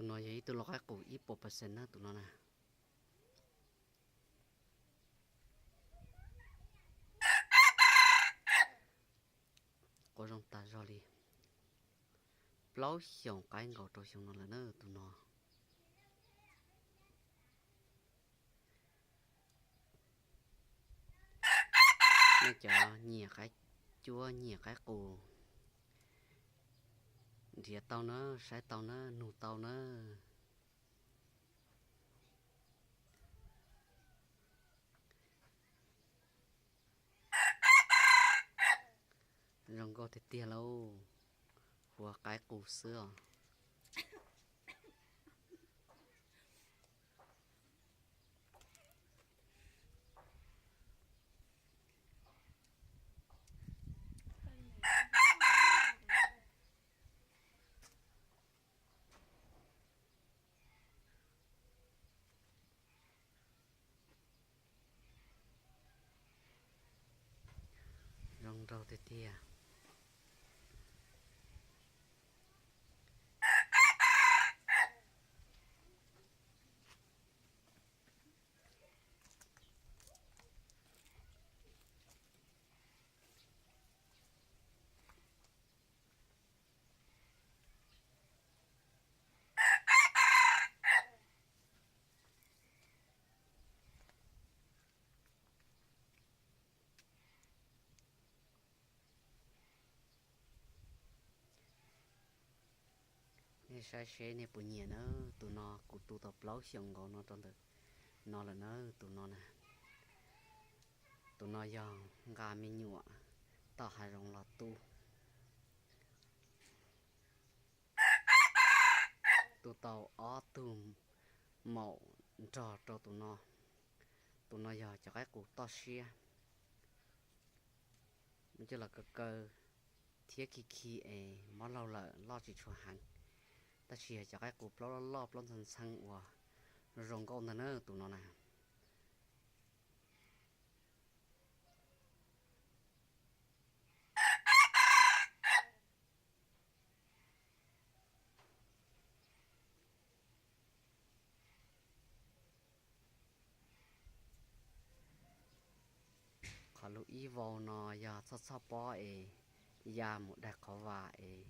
Tus no yog ib tug lau qaib qus ib puas percent na tus no na. Quav zoo tas zog li. Plaub xyoos qaib nkaus rau xyoo no lawm na tus no. Nej cov nyiam qaib cuab nyiam qaib qus, nrhiav tau na, saib tau na, nug tau na. Zoo nkauj tiag tiag lauj, hu ua qaib qus xwb os. Zoo nraug tiag tiag. Nej saib seb nej puas nyiam na, tus no kuv tu tau plaub xyoos nkaus no rau ntawm no lawm na, tus no na. Tus no yog nqa me nyuam tom hav zoov los tu. Tu tau ob tug maum nrog rau tus no. Tus no yog cov qaib qus toj siab, muab coj los kaw kaw thiab khi khi es mob laug lawm loj tsis tshua heev, tab sis yog cov qaib qus plaub loj loj plaub ntxhee ntxhee uas zoo nkauj ntag na tus no na. Qhov lub ib vau no yog txhoj txhoj pob es ya mus daig qhov vas es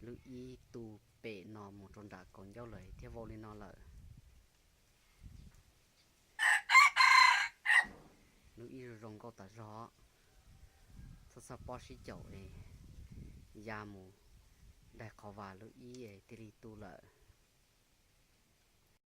lub ib tu pem no mus rau nram kaus ncauj lawm thiaj vau li no lawm. Lub ib zoo zoo nkauj tas zog, txhoj txhoj pob sib caum es ya mus daig qhov vas lub ib es thiaj li tu lawm.